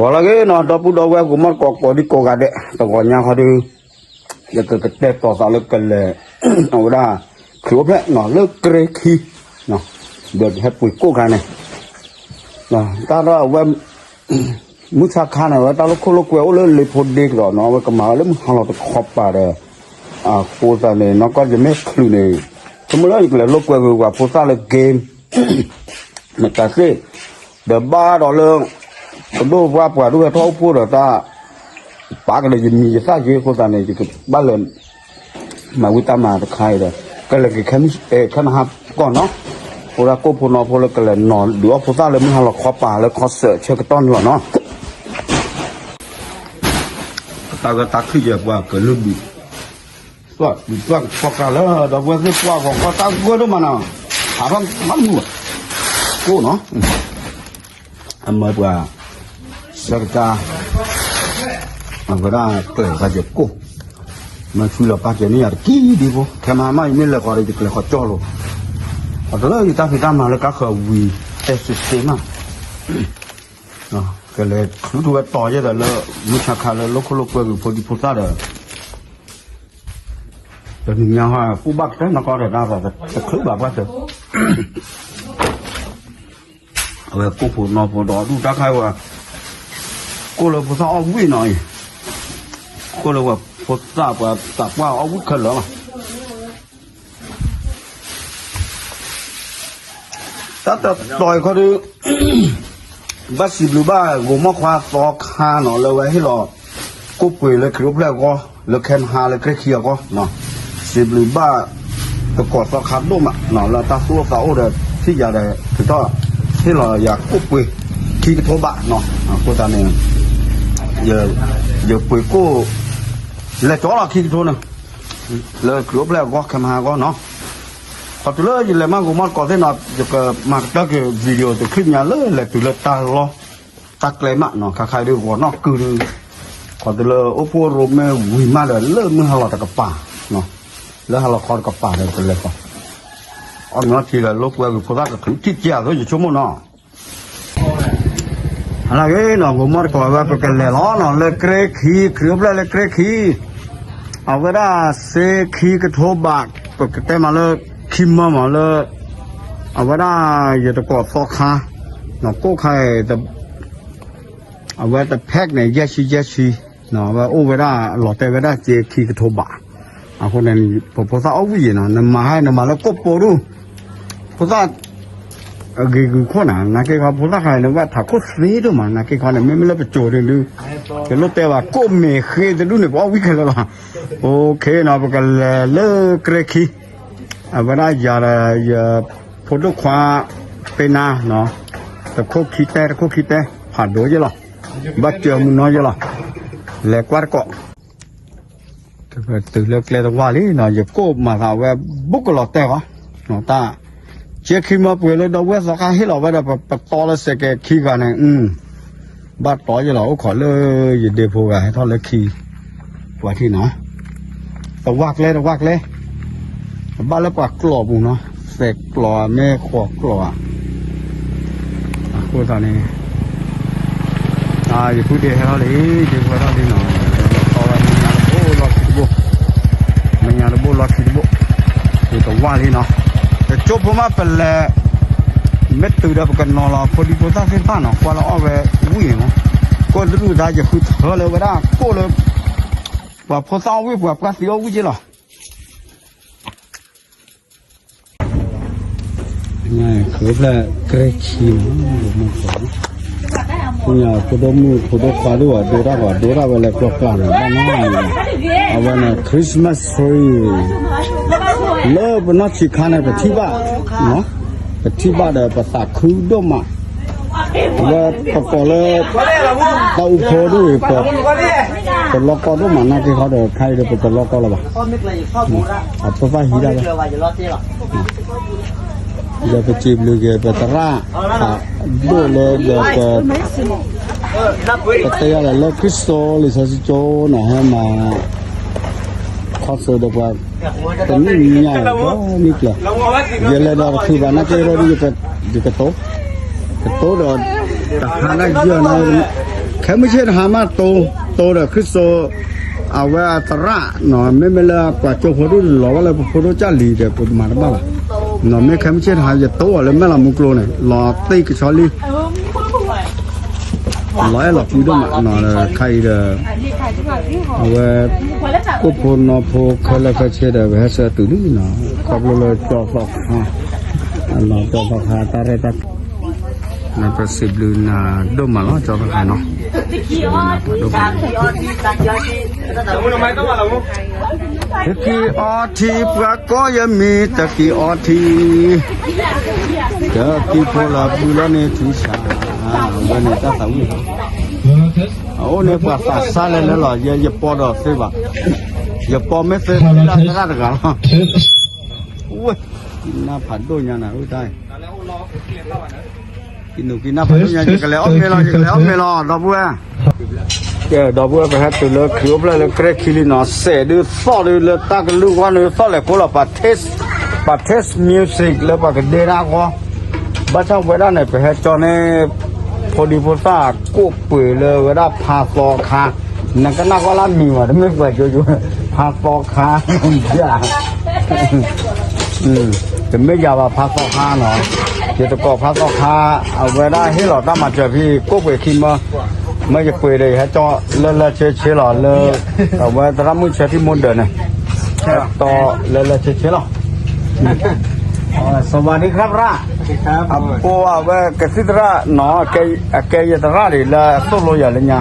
ဂီၤလၢအဂ့ၤနီၤ ဒီပုၢ်ဒီဝဲၢ် ဂီၤမီၢ်တကိးကိးဒံကိးဂၤဒဲး တဂီၤညါခီဒီး ယကကတဲာ်ကတီၤသးလၢကလဲၤ အဝဲဒၣ် ခရံာ်အိၣ်ဖျဲၣ်နီၤ လၢကြဲခံ ဒီးယဟဲပှ့ၤကိၣ်ခါန့ၣ် တၢ်ဒီးအဝဲ မုၢ်ဆါခါန့ၣ် အဝဲတၢ်လိာ်ခိၣ်လိာ်ကွဲအိၣ်လၢလ့ဖိဒ့ကဒီးနီၤ အဝဲကမၤဝဲလၢမုၢ်ဟါလီၤတခီပၤဒီး အဃိသတးန့ၣ် နီၢ်ကီၢ်ယမ့ၢ်ချုးန့ၣ် ဆိကမိၣ်လၢယကလဲၤလိာ်ကွဲက့ၤပှၤဖိသၣ်လၢ game မတၤသ့ၣ် ဒီးဘၣ်ဒီးလၢ ပဒိၣ်ပှၢ်ပှၤဒိၣ်ဝဲထီၣ်အိၣ်ဖှိၣ်ဒီးတၢ် ပာ်ကဒီးယမံၤယသၣ်က့အဃိသတးန့ၣ် ယကဘၣ်လဲၤ မၤဝံတၢ်မၤတခါအံၤဒီး ကလဲၤက့ၤခဲမုၢ်ဆ့ၣ် ခဲမုၢ်ဟါကီၢ်နီၤ ဖိဒၣ်ကိၣ်ဖိနီဖိလၢကလဲၤနီၤဒုးအီၣ်ဖိသၣ်လၢမုၢ်ဟါလီၤခီပၤလၢခီစၢၣ်ဆၢကတီၢ်န့ၣ်လီၤနီၤ တၢ်ဂ့ၢ်တၢ်ခုၣ်ယဲၢ်ပှၤကလုၢ်ဒူၣ် သွၣ်ဒူၣ်သွၣ်ကဖီၣ်ကါလၢ ဒီပုၢ်ဝဲၢ်သ့ၣ်ပှၢ်ဂီၤကီၢ်တၢ်ဂိၢ်ဒိၣ်မးနီၤ ဟးထီၣ်မးမုာ် ကိၣ်နီၤ အမၢပှၤ ဆၢကတီၢ် အဝဲဒၣ်ကျဲၤသးက့ၤကိၣ် မ့ၢ်ဆူလီၤပာ်ကဲၤန့ၢ်ယၤတကံဒံဖိ ခဲမဟါမးယမ့ၢ်လဲၤဃီဒီးယကျဲၤဃီကၠီလိၤ အတလၢယတၢ်ဖံးတၢ်မၤလၢကါဃၢၤဝံၤ တဲစ့စ့မး ကလဲၤချုးထူဝဲတီၤယဲၢ်ဒီးလၢ မုၢ်ဆါခါလၢလိာ်ခိၣ်လိာ်ကွဲက့ၤဖိဒံဖိသၣ်ဒီး တနံၤညါဟီ ကိၣ်ဘၣ်ကတၢၢ်နီၢ်ကီၢ်ဒီးတၢ်တချုးဘၣ်ဘၣ်တၢၢ် အဝဲကိၣ်ဖိနီဖိဒီးဒူၣ်တၢ်ခါဝဲ ကိၣ်လၢဖိသၣ်အီၣ်ဝံၣ်နီၤအံၤ ကိၣ်လၢပှၤဖိသၣ်ပှၤသးပှၢ်အီၣ်ဝံၣ်ခဲလၢာ်လီၤ တၢ်တတီၤအံၤခီဒီး ဘၣ်စံးဘျုးဘၣ်ဂိၤမီၢ်ခွါသီခါနီၤ လၢဝဲဟ့ၣ်လီၤ ကိၣ်ပှ့ၤလၢခရံာ်အိၣ်ဖျဲၣ်အဂီၢ် လၢခဲမဟါလၢကြဲခံအဂီၢ် စံးဘျုးဘၣ် တကိးသီခါဒိၣ်မးနီၤ လၢတၢ်သူၣ်အိၣ်သးအိၣ်ဒီး ထံၣ်ယၤဒီး ထုးထီၣ် ဟ့ၣ်လီၤယၤကိၣ်ပှ့ၤ ခံကထိဘးနီၤ အဃိသတးန့ၣ် ယပှ့ၤကိၣ် လဲၤကၠီလီၤခံကထိန့ၣ် လၢခရံာ်အိၣ်ဖျဲၣ်အဂီၢ် ခဲမဟါအဂီၢ်နီၤ ခီတုၤလၢယလဲၤမးဂိၤမီၢ်တကိးသ့ၣ်နီၤ ယကမၤကတၢၢ်က့ၤ video တချုးညါလၢလဲၤတုၤလၢတၢ်လီၢ် တၢ်ကျဲမးနီၤ ခါခါဒုးဂီၤနီၢ်ကုဒုး ခီတုၤလၢအိၣ်ဖှိၣ်ရိၣ်မဲဝံၤမးဒီးလၢမုၢ်ဟါလီၤတကပၤ လၢဟါလီၤခီတကပၤဒီးပလဲၤဃီ အီၣ်မ့ၤအီထံဒီးလိာ်ကွဲက့ၤဖိသၣ်ကချုးထံၣ်ကဲအသိးယဆိကမိၣ်နီၤ အလၢဂ့ၤနီၤ ဂိၤမီၢ်တကိးဝဲပကလဲၤလီၤနီၤ လၢကြဲခံ ခရံာ်အိၣ်ဖျဲၣ်လၢကြဲခံ အဝဲဒၣ်စ့ခံကထိဘး ပကတဲမးလၢ ခံမၢမးလၢ အဝဲဒၣ်ယတကိးသီခါ ကိၣ်ခါအံၤ အဝဲတ pack န့ၣ် ယဲၢ်ဆံယဲၢ်ဆံ အဝဲအိၣ်ဝဲဒၣ်လီၤတဲာ်ဝဲဒၣ်စ့ခံကထိဘး အဃိန့ၣ် ပဖိသၣ်အီၣ်ဝံၣ်ယံၤနီၤ နမၤဟဲနမၤလၢကိၣ်ပိဒူၣ် ဖိသၣ် အဂ့ၤဂုာ်ခိၣ်နၤ နာ်က့ခီ ဖိသၣ်ခါအံၤန့ၣ် ဝဲထးခိၣ်သ့ဒိၣ်မး နာ်က့ခီန့ၣ် မ့မ့ၢ်လၢပစိၤန့ၣ်ဒုး ကလိၣ်တဲဘၣ် ကိၣ်မ့ၤဃ့တဒူၣ်န့ၣ် ပအီၣ်ဝံၣ်ခဲလၢာ်လီၤ OK နီၤ ပကလဲၤလၢကြဲခံ အဝဲဒၣ်ယၤဒီးယ ဖိဒိၣ်ခွါ ပ့နါ တခိၣ်ခံတဲ တခိၣ်ခံတဲ ဖးဒိၣ်ယဲလီၤ ဘၣ်စၢၤမုၢ်နီၤယဲလီၤ လဲၤကွၢ်တကိး တုၤလၢကျဲတဝၢ်လံနီၤ ယကိၣ်မၤသးဝဲ ဘူးကလီၤတဲာ်ဃီ တၢ် ကဲခံမၢပှ့ၤလၢဒီပုၢ်ဝဲၢ်သီခါဟ့ၣ်လီၤဝဲဒီး ပတီလၢစဲးကဲခံဂၤန့ၣ် ဘၣ်တီယဲလီၤ အိၣ်ခိးလၢယဒ့ဖိဂၤဟဲထီၣ်လၢခံ ပှၤထံၣ်နီၤ တဝၢ်ကျဲတဝၢ်ကျဲ အဘၣ်လၢပှၤကျိာ်ပူၤနီၤ သဲးကျိာ်မ့ၢ်ဃိးကျိာ်ဧါ အဃိသတးန့ၣ် ယပုၢ်ဒ့ဟဲထီၣ်လံ ဒ့ဖိဟဲထီၣ်လံနီၤ တီဝဲမ့ၢ်ညါတဘိလီၢ်ခံတဘိ မ့ၢ်ညါတဘိလီၢ်ခံတဘိ ယတဝၢ်လံနီၤ တကၠိဖိမးပလဲၤ မ့ၢ်တုၤဒီးပကနီၤလီၤ ဖိဒံဖိသၣ်သ့ၣ်တဖၣ်နီၤ ကွၢ်လၢအီၣ်ဝဲဝံၣ်န့ၣ်မး ကိၣ်တဒူၣ်သးယဃုထၢလၢဝဲဒၣ်ကိၣ်လၢ ပှၤဖိသၣ်အီၣ်ဝံၣ် ပှၤပှၢ်သံအီၣ်ဝံၣ်က့လီၤ ခရံာ်အိၣ်ဖျဲၣ်ကြဲခံနီၤ ဖိဒိၣ်မုၣ်ဖိဒိၣ်ခွါဒိၣ်အဒိတၢ်ဂီၤဒိတၢ်ဝဲလၢကျီၢ်ကျါန့ၣ် ဘၣ်နီၤ အဝဲန့ၣ် Christmas tree လၢပနီၢ်ဆံးခါန့ၣ် ပထံၣ်ဘၣ် ပထံၣ်ဘၣ်ဒီးပသးခုဒိၣ်မး အဝဲပကိးလၢ တၢ်အူဖိဒိၣ်အံၤ ပတလီကီဒိၣ်မး နာ်က့ခီဒီး ခါအံၤဒီးပတလီကီလၢၤဘၣ် အဖိသၣ်ဟံးဒၣ်ဝဲ ဒီးပစံးဘျုးက့ၤပသရၣ် ဒိၣ်လၢဒီးပ ပတဲယၤလၢလၢခရံာ်စိလံာ်စီဆှံကၠိန့ၣ် ဟဲမၤ ခီၣ်စၢၤဒီးပှၤ တနံၣ်ညါဒီးနံၣ်ကျၢၤ ယလဲၤဒီးတချုးဘၣ်နာ်က့ဒီး ယကတိၤ ကတိၤဒီး တဟါဒၣ်ယဲၢ်နီၤ ခဲမုၢ်ဆ့ၣ်တဟါမးတိ တိဒီးခရံာ်စိ အဝဲအသရၣ်နီၤ မ့မ့ၢ်လၢပှၤကၠိဖိဒိၣ်လီၤဘၣ်လၢပဖိဒိၣ်ကၢ်လံၤဒီး ပမၤတဘၣ်ဘၣ်. နီၤမ့ၢ်ခဲမုၢ်ဆ့ၣ်တဟါ ယတိအီၤလၢမဲၢ်လီၤမူကျိန့ၣ် လီၤသ့ကဆီလံ လီၤအဲၣ်လီၤကွံဒိၣ်မးနီၤ ခါအံၤဒီး အဝဲ ကိၣ်ဖိနီၢ်ဖိခဲလၢာ်ခဲဆ့ဒီး ပဟဲဆှၢတုၤလံနီၤ ခီဖျိလၢကၠီသီခါ အလီၤကၠီသီခါတၢ်ရဲၣ်တၢ်ကျဲၤ ပစံးဘျုးနၤဒိၣ်မးလီၤ ကၠီသီခါနီၤ ဒိၣ်မး တက့ၤအီထံ ပှၤကိးယမံၤ တက့ၤအီထံ တက့ၤဖိလၢဘုလီၤန့ၣ်ထံဆး ဝဲန့ၣ်တၢ်သးဝံၣ် အအိၣ်န့ၣ်ပှၤသးစၢ်လဲၤလဲၤလီၤ ယ ယပိာ်ဒီးသ့ဘၣ် ယပိာ်မ့ၢ်သ့သ့လၢသရၣ်တဂၤလီၤ ဝဲ နၢ်ဖးဒိၣ်ညါနၤ အုၣ်တၢ် ကနူၤကနၢ်ဖးဒိၣ်ညါ ယကလဲၤအီၣ်မ့ၤလီၤ ယကလဲၤအီၣ်မ့ၤလီၤ ဒီပုၢ်ဝဲၢ် ကဲ ဒီပုၢ်ဝဲၢ် ပဟဲတုၤလၢခရံာ်အိၣ်ဖျဲၣ်လၢကြဲၢ်ခံလံနီၤ စဲးဒုးသီၣ်ဒုးလၢတၢ်ကလုၢ်ဂီၢ်န့ၣ် သီၣ်လဲၤကိးလီၤ ပှၤ taste music လၢပှၤကဒ့ဒၣ်အဂီၢ် ဘၣ်ဆၣ်ဝဲဒၣ်န့ၣ် ပဟဲကၠီန့ၣ် ဖိဒံဖိသၣ်ကိးပှ့ၤလၢဝဲဒၣ်ဖါသီခါ နကနၣ်ကွၢ်လၢမံၤဘၣ် တမ့ၢ်ပှၤကၠိကၠိ ဖါသီခါ ယၤ တမ့ၢ်ယၤဘၣ်ဖါသီခါနီၤ ယတကိးဖါသီခါ အဝဲဒၣ်ဟ့ၣ်လီၤတၢ်မၤစၢၤဖဲကိးပှ့ၤခံမၢ မၢယပှ့ၤဒီးယဟဲကၠီလၢလၢဆ့ဆ့လီၤ လၢ အဝဲသရၣ်မုၣ်ဆၢထံၣ်မိၢ်ဒၢးန့ၣ် ဟဲတီလၢလၢဆ့ဆ့လီၤ สวัสดีครับ သရၣ် အပိာ်အဝဲကသံၣ်သရၣ်နီၤ ကဲယသရၣ်ဒံးလၢအသိၣ်လိယၤလၢညါ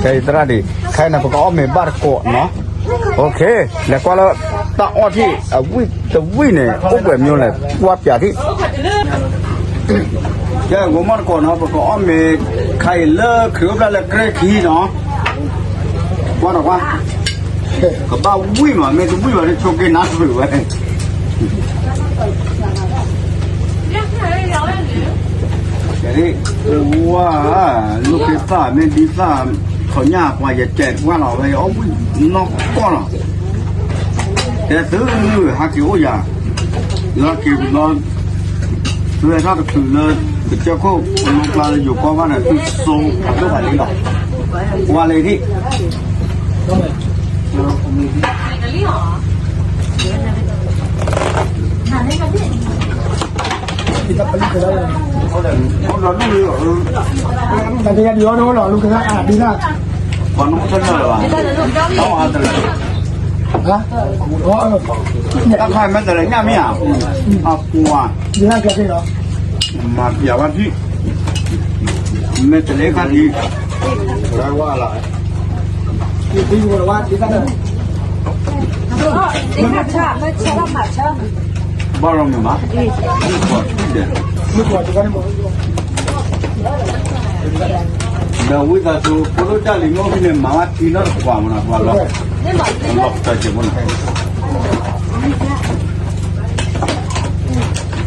ကဲယသရၣ်ဒံး ခဲအံၤန့ၣ် ပကအီၣ်မ့ၤဘၣ်တကိးနီၤ လဲၤကွၢ်လၢ တၢ်အီၣ်ထံၣ် အဝံၣ်တဝံၣ်န့ၣ် အိၣ်ပှဲၤမၠိလဲၣ် ကွၢ်ပၠးထံၣ် ကဲ ဂိၤမီၢ်တကိးနီၤ ပကအီၣ်မ့ၤ ခါအံၤလၢခရံာ်အိၣ်ဖျဲၣ်လၢကြဲၢ်ခံနီၤ ကွၢ်ဒီးကွၢ် ကဘၣ်ဝံၣ်မး မ့ၢ်တဝံၣ်ဘၣ်န့ၣ် ဆိးက့နါတဖုဝဲ ဝါ လုၢ်ခ့သၣ် မ့ၢ်ဒ်သၣ် ခီညၣ်ပှၤယတဲာ်တပှၢ်လီၤ ဝဲအီၣ်ဝံၣ်နီၢ်ကီၢ်လီၤ တဲသု ဟးက့ၤအိၣ်ယၤ လၢက့ၤဘျီ သုဝဲထီၣ်တချုးလၢ ကစၢၢ်ခိၣ်ပလိကျါလၢယိၤကီၢ်ဘၣ်န့ၣ် သုစိဖးဒိၣ်ဖးလံလီၤ ကွၢ်လၢဟံၣ် တၢ်တယါဒံးအီၤဒိလီၤ လုၢ်ခ့သၣ် အဒ်သၣ် ပှၤနမ့ၢ်ထၢနၢ်လၢၤဘၣ် တၢ်အါတလၢာ် တၢ်ခါမဲာ်တလဲညၣ်မ့ၢ်ဧါ အပူၤဧါ မၤပျးဝဲဖံ မဲာ်တလဲခါထံး ဘၣ်လီၤမ့ၢ်မး ဒီးဝံသးစူၤ ဖိဒိၣ်ကၢ်လံၤမ့ၢ်အိၣ်ဖဲန့ၣ် မၤဘၣ်ထံနီ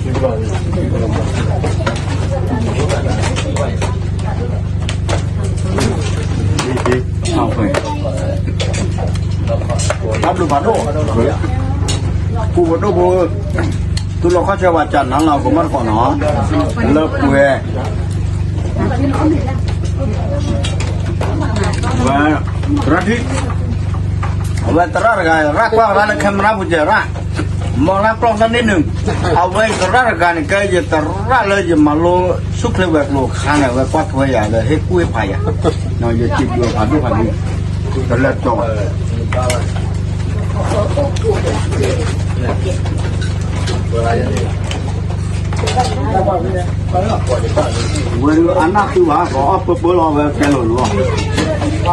တကွၢ်မးနီၤ ကွၢ်လီၤ လီၤတၢ်က့ၤမ့ၢ်နီၤ တၢ်ဘျုးဖးဒိၣ် ပူၤပဒိၣ်ဖိ သူၣ်လီၤခီၣ်ဆၢဝဲကၢ်နါလီၤ ကမၢ်တကိးနီၤ လၢပှဲၤ ဝဲ သရၣ်ထံ အဝဲသရၣ်တဂၤ ရၣ်ကွၢ်ရၣ်လၢ camera ပူၤစဲးရၣ် မီၢ်ရၣ်ပျီၢ်သၢနံၣ်နုာ် အဝဲသရၣ်တဂၤန့ၣ် ကဲယသရၣ်လၢယမၤလိဆူၣ်ချ့ဝဲၤကျိၤခါန့ၣ် အဝဲကွၢ်ထွဲယၤလၢဟ့ၣ်ကူၣ်ဟ့ၣ်ဖးယၤ ယစံးဘျုးဖးဒိၣ်ဖးဒိၣ် တလၢတီ ဝဲဒၣ်အနၢ်သုဘၣ် ကအီၣ်ပၢပၢလီၤဝဲကဲလိာ်လီၤ အီၣ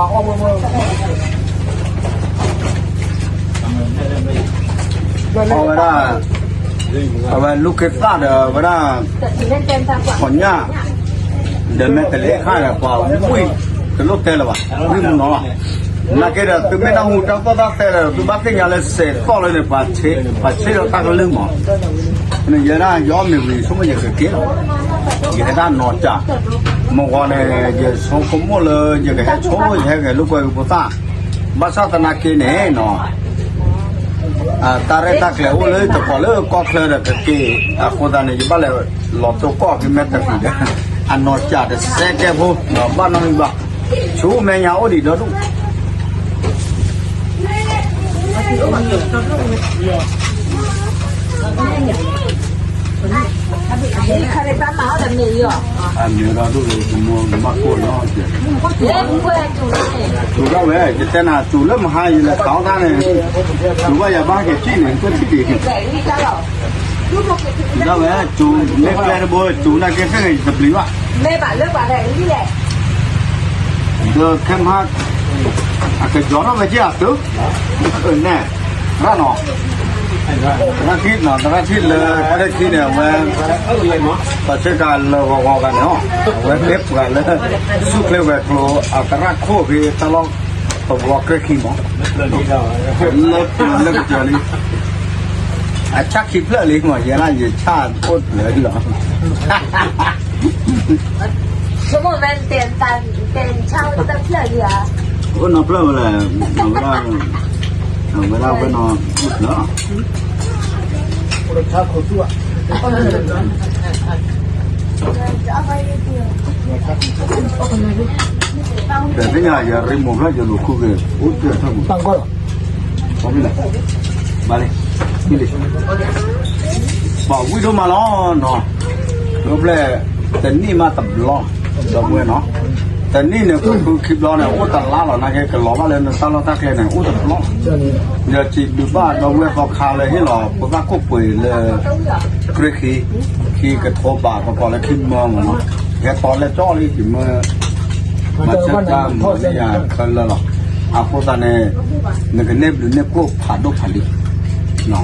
်ဝဲဒၣ် အဝဲလုၢ်ခ့သၣ်ဒီးဝဲဒၣ် ခီညၣ် ဒီးမဲာ်တလဲခါဒီး ပှၤဝံၣ် တလိၣ်တဲလၢၤဘၣ် ဝံၣ်မုၢ်နီၤလီၤ နာ်က့ဒီး သုမ့ၢ်တၢ်ဟူတၢ်သီၣ်တၢ်သဲဒီး သုဘၣ်သ့ၣ်ညါလၢစဲးသီၣ်လၢန့ၣ် ပှၤဆ့ဒီးတၢ်ကလုၢ်မး ယဲဒၣ်ယအီၣ်မ့ၤဝံၤ ဆိကမိၣ်ယကက့ၤလီၤ ယဟဲဒၣ်နီၤစၢ် မ့ၢ်ဂီၤန့ၣ် ယဆိကမိၣ်လၢ ယကဟဲဆိ ယဟဲဂဲၤလိာ်ကွဲဖိသၣ် ဘၣ်ဆၣ်သနာ်က့န့ၣ်နီၤ တၢ်ရဲၣ်တၢ်ကျဲၤအိၣ်လၢတကိးလၢကီၢ်ချၢဒီးကက့ၤ အဃိသတးန့ၣ် ယဘၣ်လဲၤလီၤတိၢ်ကီၢ်ဖဲမဲာ်တဖံးဒီး အနီၢ်ကၠၢ်တစဲးကဲဖိ ဒီးဘၣ်နီတမံၤဘၣ်. ဆူမဲာ်ညါအိၣ်ဒံးဒီဒူၣ် အမ့ၢ်ဒီဒူၣ်လၢ ကမိၢ်ဘၣ်ကိၢ်လီၤ, စူၤဒၣ်ဝဲ ယတဲနၤ စူၤလၢမဟါယလဲၤခးအီၣ်တၢ်န့ၣ်, စူၤဘၣ်ယၤဘၣ်က့ၤထံၣ်န့ၣ် ကွၢ်ထံၣ်ဒံး, စူၤဒၣ်ဝဲ စူၤန့ၢ်ကျဲတဘိ စူၤနာ်က့သ့ၣ်န့ၣ်တပျံၤဘၣ်, ဒီးခဲမဟါ အကယီၤထီၣ်ဝဲက့ၤအသု, နဲၣ်, ရၣ်နီၤ, သရၣ်ထံၣ်နီၤ သရၣ်ထံၣ်လၢ သရၣ်ထံၣ်န့ၣ် အဝဲ ပှၤဆ့ကၤလၢဂီၤဂီၤဂၤန့ၣ်ဟီ, အဝဲမ့ၢ်ပှၤလၢ ဆူၣ်ချ့ဝဲၤကျိၤ အသရၣ်ခိၣ်ဖဲတၢ်လီၢ် ပဝီကြဲၢ်ခံမး, လၢပျၢၤလၢကစၢၤလံ, အဆၣ်ခံဖျၢၣ်လံမး ယဲဒၣ်ယဆၣ်အိၣ်တဖျၢၣ်လီၤ. အိၣ်နီဖျၢၣ်ဝဲလဲၣ်, အဝဲဒၣ်, အဝဲဒၣ်ဝဲနီၤ, အိၣ်ဖျၢၣ် ပသ့ၣ်ညါယရ့မိၢ်ဖျၢၣ်ယလိာ်ခိၣ်က့ၤ အိၣ်တၢ်ထီၣ်မူ, ဘၣ်လံ, ဘၣ်လံ, ပှၤဝံၣ်ဒိၣ်မးလီၤနီၤ, အိၣ်ဖျဲၣ် တနံၣ်မးတဘျီ, ဒီပုၢ်ဝဲၢ်နီၤ, တနံၣ်န့ၣ် ဃုခံဘျီန့ၣ် အိၣ်တလါလီၤ နာ်က့ကလီၤဘၣ်လၢနတၢ်လီၢ်တၢ်ကျဲန့ၣ် အိၣ်တဘျီ, ဒီးစံးဘျုးဘၣ်ဒီပုၢ်ဝဲၢ်သီခါလၢဟ့ၣ်လီၤ ဖိသၣ်ခိၣ်ပှ့ၤလၢ ကြဲၢ်ခံ, ခံကထိဘး ပကိးလၢခံမၢမးနီၤ, ဟဲတီလဲၣ်ကၠီလံ ယမၢ မၤဆၢတၢ်မၤန့ၢ်ယၤခဲလၢာ်လီၤ. အဃိသတးန့ၣ် နကန့ၢ်ဘျုးန့ၢ်ဖှိၣ်ဖးဒိၣ်ဖးလံ,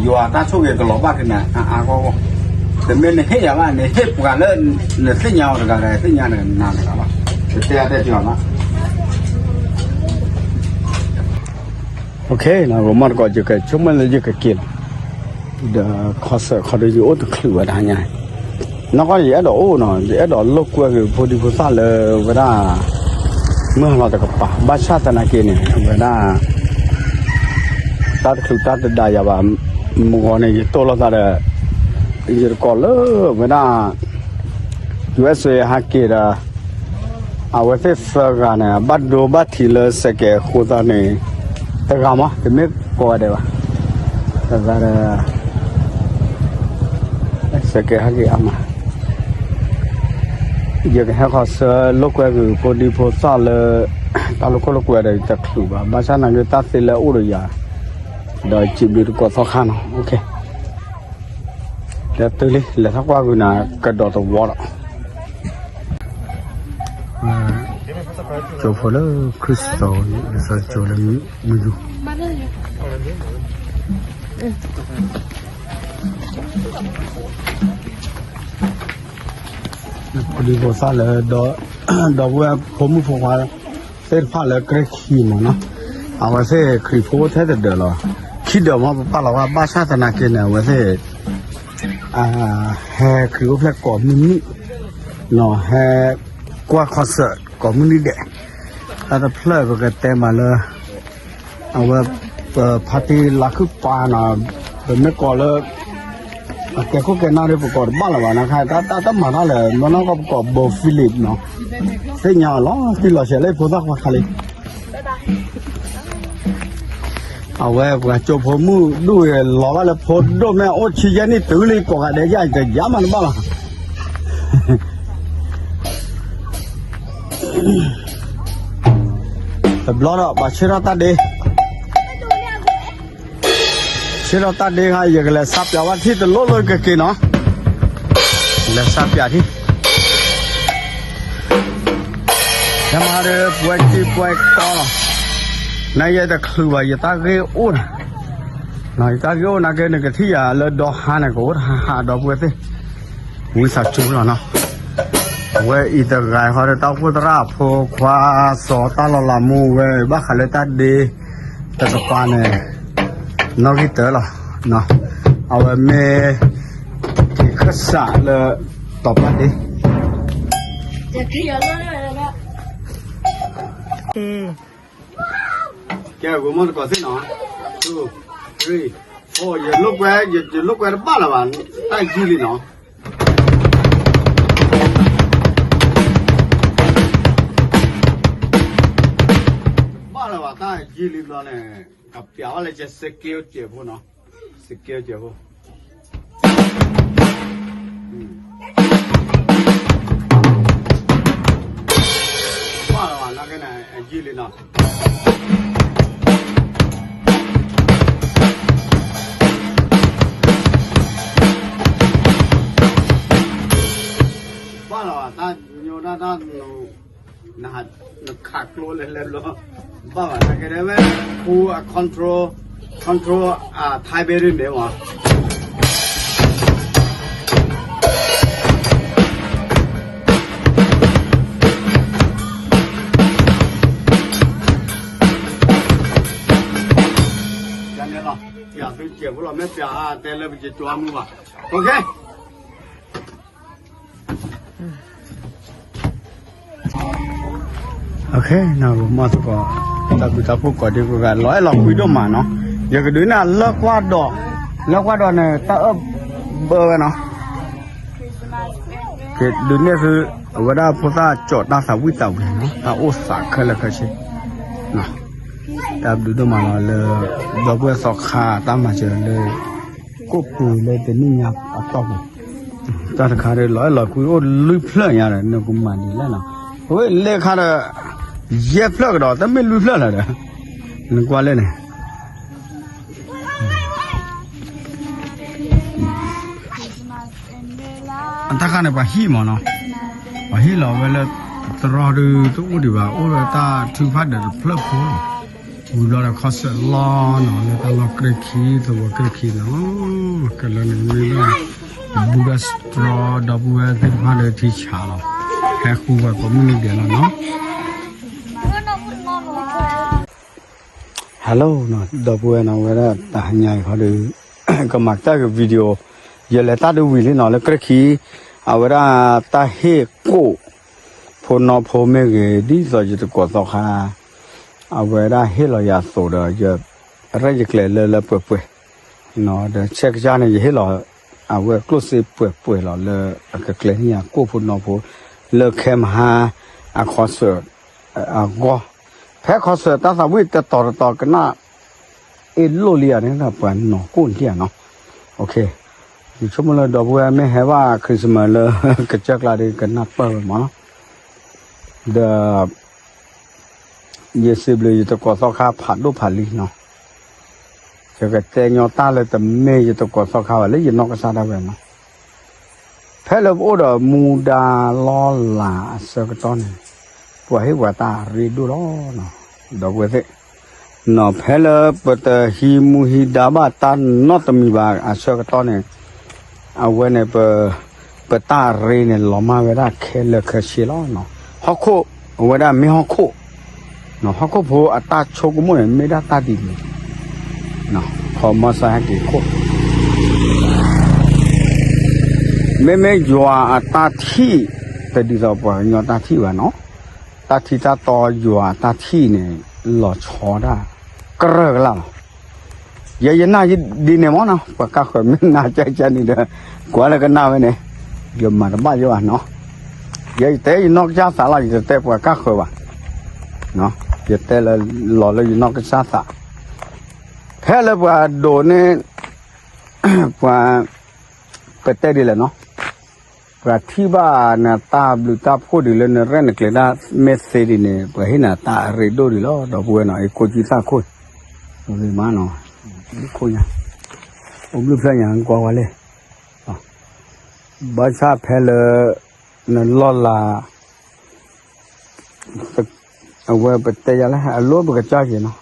ယွၤတၢ်ဆိၣ်ဂ့ၤကလီၤဘၣ်က့ၤနၤအါအါဂီၢ်ဂီၢ်, တမ့ၢ်နဟ့ၣ်ယၤဘၣ် နဟ့ၣ်ပှၤလၢ နသ့ၣ်ညါအီၤတဂၤဒီး သ့ၣ်ညါနၤတဂၤလီၤ, တတဲအတဲတၢ်ဘၣ်. ဂီၤမီၢ်တကိး ယကဆိကမိၣ်လၢယကက့ၤလီၤ, ဒီးခီဆၢခီဒီးယအိၣ်တချုးဝဲဒၣ်ညါ, နီၢ်ကီၢ်ယအဲၣ်ဒိးအိၣ်နီၤ ယအဲၣ်ဒိးလိာ်ကွဲက့ၤဖိဒံဖိသၣ်လၢဝဲဒၣ် မုၢ်ဟါလီၤတကပၤ ဘၣ်ဆၣ်သနာ်က့န့ၣ် အဝဲဒၣ် တၢ်တချုးတၢ်တဒါယၤဘၣ်, မုၢ်ဂီၤန့ၣ် ယတိၢ်လိာ်သးဒီး ယတကိးလၢဝဲဒၣ် ယူၢ်အ့ၣ်စ့ ဟဲက့ၤဒီး အဝဲသ့ၣ်သၢဂၤန့ၣ် ဘၣ်ဒိဘၣ်ထံးလၢစဲးကဲးအဃိသတးန့ၣ် တဂၤမး တမ့ၢ်ကိးဂၤဒဲးဘၣ်, တဂၤဒီး စဲးကဲးဟဲက့ၤအါမး, ယကဟဲခီဆၢလိာ်ကွဲက့ၤဖိဒံဖိသၣ်လၢ တၢ်လိာ်ကွဲလိာ်ကွဲဒီးတချုးဘၣ်, ဘၣ်ဆၣ်သနာ်က့တၢ်သ့လၢအအိၣ်ဒီးယၤ, ဒီးစံးဘျုးတကိးသီခါနီၤ, လဲၤတုၤလံ လဲၤထီၣ်ကွၢ်ကွံာ်နၤကဒီးသဝီဒီး ကၠိဖိလၢခရံာ်စီၤ လံာ်စီဆှံကၠိလၢမုၢ်ယူၤ, ဖိဒံဖိသၣ်လၢ ဒီပုၢ်ဝဲၢ်ဖိမုၣ်ဖိခွါ သ့ၣ်တဖၣ်လၢကြဲၢ်ခံမးနီၤ, အဝဲသ့ၣ်ခရံာ်ဖိအိၣ်ထဲတဒၢးလီၤ, ခံဒၢးမးပပာ်လီၤဝဲ ဘၣ်ဆၣ်သနာ်က့န့ၣ် အဝဲသ့ၣ် ဟဲခရံာ်အိၣ်ဖျဲၣ်ကိးမုၢ်နံၤ, ဟဲကွၢ်ခီဆၢၣ်ကိးမုၢ်နံၤဒဲး, တၢ်တဖျၢၣ်ပကတဲမးလၢ အဝဲ ပဖါတံၢ်လါခုၣ်ပၤနီၤ, ပမ့ၢ်ကိးလၢ အကဲခိၣ်ကဲနၢ်ဒီး ပကိးတဘၣ်လၢၤဘၣ်နခါ, တၢ်တၢ်တမၤတၢ်လၢၤ မ့ၢ်နီၢ်ကီၢ်ပကိး ဘိဖံလံးနီၤ, သ့ၣ်ညါအီၤလီၤတံၢ်လီၤဆဲးလၢဖိသၣ်ခွါခါလံ. အဝဲပှၤကၠိဖိမုၣ်ဒူၣ်ဂ့ၤလီၤဘၣ်လၢဖိဒိၣ်မ့ၢ်အိၣ်ဆံယဲၢ်နံၣ်တုၤလံ ကိးဂၤဒဲးယါ ယတယါမးတဘၣ်လီၤ. တဘျီဒီး ပှၤဆၢထၢၣ်တၢ်ဒ့ ဆၢထၢၣ်တၢ်ဒ့ခါ ယကလဲၤစးပၠးဝဲထံၣ်တလိၣ်လိၣ်ကက့ၤနီၤ, လဲၤစးပၠးထံၣ်, တမၤဒီးပှဲၤတံၢ်ပှဲၤကီလီၤ, နယဲတချုးဘၣ် ယတၢ်ဂ့ၢ်အိၣ်နၤ, ယတၢ်ဂ့ၢ်အိၣ်နာ်က့ နကထံၣ်ယၤလၢဒီဟါန့ၣ် ကအိၣ်တဟါဟါဒီပုၢ်ဝဲၢ်သ့ၣ် ဝံသးစူၤလီၤနီၤ, အဝဲအံၤတဂၤဃီဒီး တၢ်အိၣ်ဖှိၣ်သရၣ်အဖိခွါ စီၤတၢ်လီၤလးမူဝဲ ဘၣ်ဃးလၢတၢ်ဒ့ တကပၤန့ၣ် နီၣ်ဂံၢ်တၢလီၤ, အဝဲမ့ၢ် က့ၤခၢၣ်စးလၢ တီၤပၢ်ဒ့ ကဲ ဂိၤမီၢ်တကိးသ့ၣ်နီၤ, two, three, four, ယလိာ်ကွဲ, ယလိာ်ကွဲတဘၣ်လၢၤဘၣ်, တၢ်ယံာ်လံနီၤ. ယံာ်လံဘျီန့ၣ် ကပျးဝဲလၢက scale စဲးဖိနီၤ, scale စဲးဖိ, ဘၣ်လီၤဘၣ် နာ်က့န့ၣ် အယံာ်လံနီၤ. ဘၣ်လီၤဘၣ် တၢ်ညိတၢ်တၢ်န နခးကျိလဲၤလဲၤဘျီ, ဘၣ်ဘၣ်နာ်က့ဒဲဝဲ, ခူအ control, control အ type ဒ်န့ၣ်မး. ယၤန့ၣ်လီၤ, ပျးသုစဲးဖိလီၤ, မ့ၢ်ပျးအါတဲလၢပကကွၢ်မုာ်ဘၣ်. အ OK, နမ့ၢ်သကိး တၢ်ဘျုးတၢ်ဖှိၣ်ကိးဒံကိးဂၤ လီၤအဲၣ်လီၤကွံဒိၣ်မးနီၤ. ယကဒုးနဲၣ်လၢကွၢ်ဒီး, လၢကွၢ်ဒီးန့ၣ် တၢ်အၢၣ်ဘၢဝဲနီၤ. ကဒုးနဲၣ်သု အဝဲဒၣ်ဖိသၣ်ကၠီၤတၢ်သးဝံၣ်သးဝံၤနီၤ, တၢ်အိၣ်သးခဲလၢာ်ခဲဆ့ တၢ်ဘျုးဒိၣ်မးလီၤလၢ ဒီပုၢ်ဝဲၢ်သီခါ တၢ်မၤစၢၤလၢ ကိၣ်ပူၤလၢတနံၣ်ညါအတီၢ်ပူၤ, တၢ်တခါဒီး လီၤအဲၣ်လီၤကွံအိၣ်လွံၢ်ဖျၢၣ်ညါဒီး နကမၤဒ်လဲၣ်နီၤ. အဝဲလဲၤခါဒီး ယဲၢ်ဖျၢၣ်ကဒီး တမ့ၢ်လွံၢ်ဖျၢၣ်လၢၤဒီး နကွၢ်လၢန့ၣ် အတၢ်ခါန့ၣ် ပှၤဟံၣ်မးနီၤ, ပှၤဟံၣ်လီၤဝဲလၢ တရီဒုးတအိၣ်ဒံးဘၣ်, အိၣ်လၢတၢ်ထုကဖၣ်ဒီးတဖျၢၣ်ဖိလီၤ. ဝံၤဘျီဒီးခီစၢၣ်လီၤနီၤ, လၢတၢ်လီၢ်ကြၢးခံ သဝီကြၢးခံလီၤ. ကလၢန့ၣ်မ့ၢ်လၢ ဘူၣ်ဒၢစတြီ ဒီပုၢ်ဝဲၢ်သ့ၣ်တဖၣ်လၢထံဆးလီၤ, ဟဲဃုဝဲပိာ်မုၣ်န့ၣ်ဒဲးလီၤနီၤ. Hello နီၤ, ဒီပုၢ်ဝဲၢ်နီၤ, အဝဲဒၣ်တဟါညါအံၤခီဒီး ကမၤတၢ်ဂ့ၤ video, ယလဲၤတၢ်ဒုးဝံၤလံနီၤ, လၢကြၢးခံ အဝဲဒၣ်တၢ်ဟ့ၣ်ကိၣ် ဖိနီၢ်ဖိမ့ၢ်ဂ့ၤ ဒ်သိးယတကိးသီခါ အဝဲဒၣ်ဟ့ၣ်လီၤယၤအသိးဒီး ယရဲၣ်ယကျဲၤလၢလၢပှဲၤပှဲၤ ဒီးဆဲးကစၢ်န့ၣ် ယဟ့ၣ်လီၤ အဝဲကျိၣ်စ့ပှဲၤပှဲၤလီၤ လၢအကကျဲၤန့ၢ်ယၤကိၣ်ဖိနီၢ်ဖိ လၢခဲမဟါ အခီစၢၣ် အဂီၢ်, ဖဲခီစၢၣ်တၢ်သးဝံၣ်တတီၤတတီၤကနၣ် အ့ၣ်လိၣ်လံယၤန့ၣ် ပှၤနီၢ်ကိၣ်န့ၣ်ဧါနီၤ. ယဆိကမိၣ်လၢဒီပုၢ်ဝဲၢ်မ့ၢ်ဟဲဘၣ် Christmas လၢ ကစၢၢ်ကျါဒီးကနၣ်ပၢၢ်ဝဲမးနီၤ, ဒီး ယစံးဘျုးယတကိးသီခါဖးဒိၣ်ဖးလံနီၤ, ယကတဲညီတၢ်လၢတမ့ၢ်ယတကိးသီခါဘၣ် လၢယနီၢ်ကစၢ်ဒၣ်ဝဲနီၤ. ဖဲလၢပအိၣ်ဒီးမူဒါလီၤလးအဆၢကတီၢ်န့ၣ် ပှၤဟ့ၣ်ပှၤတၢ်ရ့ဒိၣ်လီၤနီၤ, ဒီပုၢ်ဝဲၢ်သ့ၣ် နီၤ, ဖဲလၢပတဟံးမူဟံးဒါဘၣ်တၢ်နီတမံၤဘၣ်အဆၢကတီၢ်န့ၣ် အဝဲန့ၣ် ပတၢ်ရ့န့ၣ် လီၤမၢ်ဝဲဒၣ်ခဲလၢာ်ခဲဆ့လီၤနီၤ. ဟီၣ်ခိၣ် အဝဲဒၣ်မ့ၢ်ဟီၣ်ခိၣ်, ဟီၣ်ခိၣ်ဖိအတၢ်ဆိကမိၣ်န့ၣ် မ့ၢ်ဒၣ်တၢ်ဒ်န့ၣ်, ခီမီစါဟဲက့ၤခိၣ် မ့မ့ၢ်ယွၤအတၢ်ထံၣ် တဒ်သိးပှၤကညီတၢ်ထံၣ်ဘၣ်နီၤ, တၢ်ထံၣ်တၢ်တီယွၤအတၢ်ထံၣ်န့ၣ် လီၤဆီဒၣ် ကရၢၢ်ကလာ်လီၤ. ယဲယနာ်ဒ်န့ၣ်မ့ၢ်နီၤ, ပှၤကါဃၢၤမ့ၢ်နၤကကန့ၣ်ဒီး ကွၢ်လၢကနၣ်ဝဲန့ၣ် ယမၤတဘၣ်ယဘၣ်နီၤ. ယဲယတဲယနီၢ်ကစၢ်သးလီၤ, ယတတဲပှၤကါဃၢၤဘၣ်, ယတဲလၢလီၤလၢယနီၢ်ကစၢ်သး, ဖဲလၢပှၤဒိးန့ၢ် ပှၤ ပတဲဒ်လဲၣ်နီၤ, ပှၤထံၣ်ဘၣ်နတၢ်ဘျုးတၢ်ဖှိၣ်ဒ်လၢနရဲၣ်နကျဲၤတၢ်မ့ၢ်သ့ဒ်န့ၣ် ပှၤဟ့ၣ်နၤတၢ်အရ့ဒိၣ်ဒ်လီၤ. ဒီပုၢ်ဝဲၢ်နီၤ အံၤကိးကံသၣ်ခိၣ်, မးနီၤ, ခိၣ်ညါ, အိၣ်ဘျုးဖျၢၣ်ညါကွၢ်ဝဲလဲၣ်, ဘၣ်ဆၣ်ဖဲလၢ နလီၢ်လၤ အဝဲပတဲယၤလၢ အလိၣ်ပကစၢ်က့ၤနီၤ,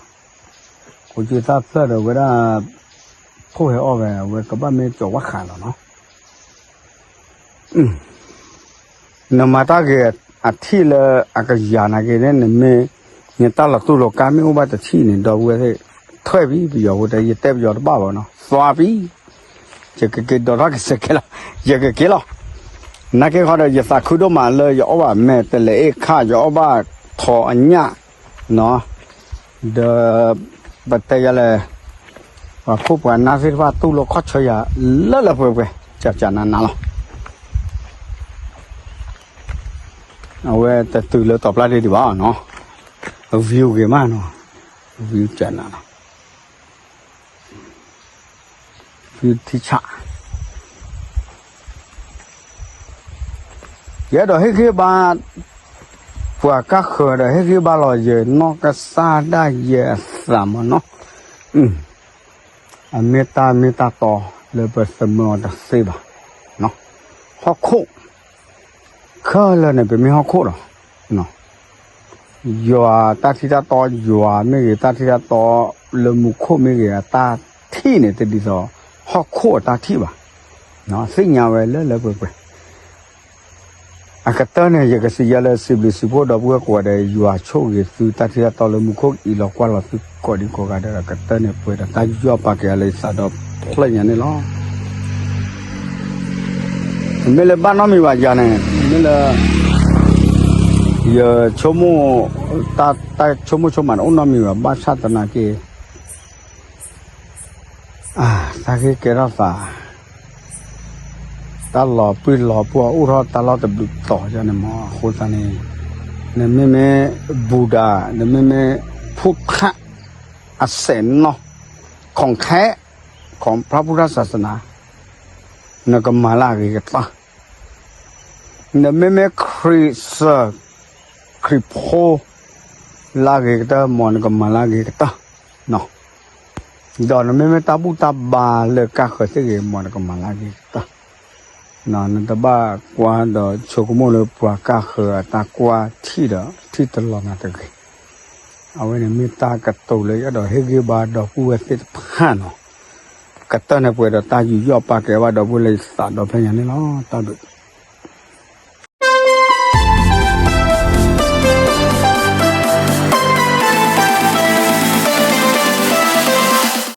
ကိးကံသၣ်ဖျၢၣ်ဒီးဝဲဒၣ် ခိၣ်ဟဲအီၣ်ဝဲ အဝဲကဘၣ်မ့ၢ်ကၠီၤဝၣ်ဃးလီၤနီၤ. နမၤတၢ်ဂ့ၤအထံၣ်လၢအကယၤနာ်က့န့ၣ် နမ့ၢ် နတၢ်လီၤတူၢ်လီၤကာ်မ့ၢ်အိၣ်ဘၣ်တထံၣ်န့ၣ် ဒီပုၢ်ဝဲၢ်သ့ၣ် ထွဲၣ်ပံၤ ပယီၤဖိတဲ ယတဲပယီၤတဘၣ်ဘၣ်နီၤ သွါပံၤ ယကက့ၤဒိးထီၣ်ကစဲးကဲလီၤ ယကက့ၤလီၤ. နာ်က့ဃီဒီး ယသးခုဒိၣ်မးလၢယအီၣ်ဘၣ်မဲာ်တလဲၤအ့ၣ်ခၣ် ယအီၣ်ဘၣ်ထိးအညၣ်နီၤ ဒီး ပတဲယၤလဲၣ် ပှၤခိၣ်ပှၤနၢ်သ့ၣ်တဖၣ်တူၢ်လိာ်ခီၣ်ဆၢယၤ လၢလၢပှဲၤပှဲၤ ကၠးကၠးနးနးလီၤ. အဝဲတတုၤလၢတီၤပျၢ်ဒ့ဒံးဘၣ်နီၤ view ဂ့ၤမးနီၤ ဝံကနၤလီၤ, ဝံထံဆၣ်, ယအဲၣ်ဒိးဟ့ၣ်ဂံၢ်ဘါ ပှၤကါဃၢၤဒီး ဟ့ၣ်ဂံၢ်ဘါလီၤယနီၢ်ကစၢ်ဒၣ်ယဲအသးမးနီၤ, အမ့ၢ်တၢ်မ့ၢ်တၢ်တီလၢပသမၢအီၤတသ့ဘၣ်, ဟီၣ်ခိၣ် ခဲလၢာ်န့ၣ် ပမ့ၢ်ဟီၣ်ခိၣ်လီၤ. ယွၤတၢ်ထံၣ်တၢ်တီ ယွၤမ့ၢ်ဂ့ၤ တၢ်ထံၣ်တၢ်တီလၢမူခိၣ်မ့ၢ်ဂ့ၤ အတၢ်ထံၣ်န့ၣ် တဒ်သိးဟီၣ်ခိၣ်အတၢ်ထံၣ်ဘၣ်, သ့ၣ်ညါဝဲလၢလၢပှဲၤပှဲၤ အကတၢၢ်န့ၣ် ယကစံးယၤလၢ စံးဘျုးစံးဖှိၣ်ဒီပုၢ်ဝဲၢ်ကိးဂၤဒဲး ယွၤဆိၣ်ဂ့ၤသုတၢ်ထံၣ်တၢ်တီလၢမူခိၣ်အံၤ လီၤကွၢ်လီၤသုကိးဒံကိးဂၤဒဲးဒီး ကတၢၢ်န့ၣ်ပှဲၤဒီးတၢ်ယူးယီၣ်ပာ်ကဲၤအလၢယသးဒီဖျၢၣ်ညါန့ၣ်လီၤ. မ့ၢ်လၢဘၣ်နီတမံၤဘၣ်ယၤန့ၣ် မ့ၢ်လၢ ယဆိကမိၣ် တၢ်ဆိကမိၣ်ဆိကမးတအိၣ်နီတမံၤဘၣ် ဘၣ်ဆၣ်သနာ်က့ တၢ်ဂ့ၢ်ကဲထီၣ်သး တၢ်လီၤပှံၢ်လီၤပှီၢ်အိၣ်ထီၣ်တၢ်လီၢ်တဘျုးတီၤယါန့ၣ်မး အဃိသတးန့ၣ် နမ့မ့ၢ်ဘူဒၤ နမ့မ့ၢ်ဖုၣ်ထၣ် အစဲးနီၢ် ของแท้ ของพระพุทธศาสนา နကမၤလၢအဂ့ၤကတၢၢ် နမ့မ့ၢ်ခရံာ်စၢၤ ခရံာ်ဖိ လၢအဂ့ၤကတၢၢ် မ်နကမၤလၢအဂ့ၤကတၢၢ်, ဒီးနမ့မ့ၢ်တၢ်ဘူၣ်တၢ်ဘါလၢကါဃၢၤသ့ၣ်ဂ့ၤ မ်နကမၤလၢအဂ့ၤကတၢၢ်, နတဘၣ်ကွၢ်ဒီးဆိကမိၣ်လၢပှၤကါဃၢၤအတၢ်ကွၢ်ထံၣ်ဒီး ထံၣ်တလီၤနၤတဂ့ၤ. အဝဲန့ၣ်မ့ၢ်တၢ်ကတိၤလၢယအဲၣ်ဒိးဟ့ၣ်ဂံၢ်ဘါဒီပုၢ်ဝဲၢ်သ့ၣ်တဖၣ်နီၤ, ကတၢၢ်န့ၣ်ပှဲၤဒီးတၢ်ယူးယီၣ်ပာ်ကဲၤဘၣ်ဒီပုၢ်ဝဲၢ်လၢယသးဒီဖျၢၣ်ညါန့ၣ်လီၤ. တၢ်ဘျုး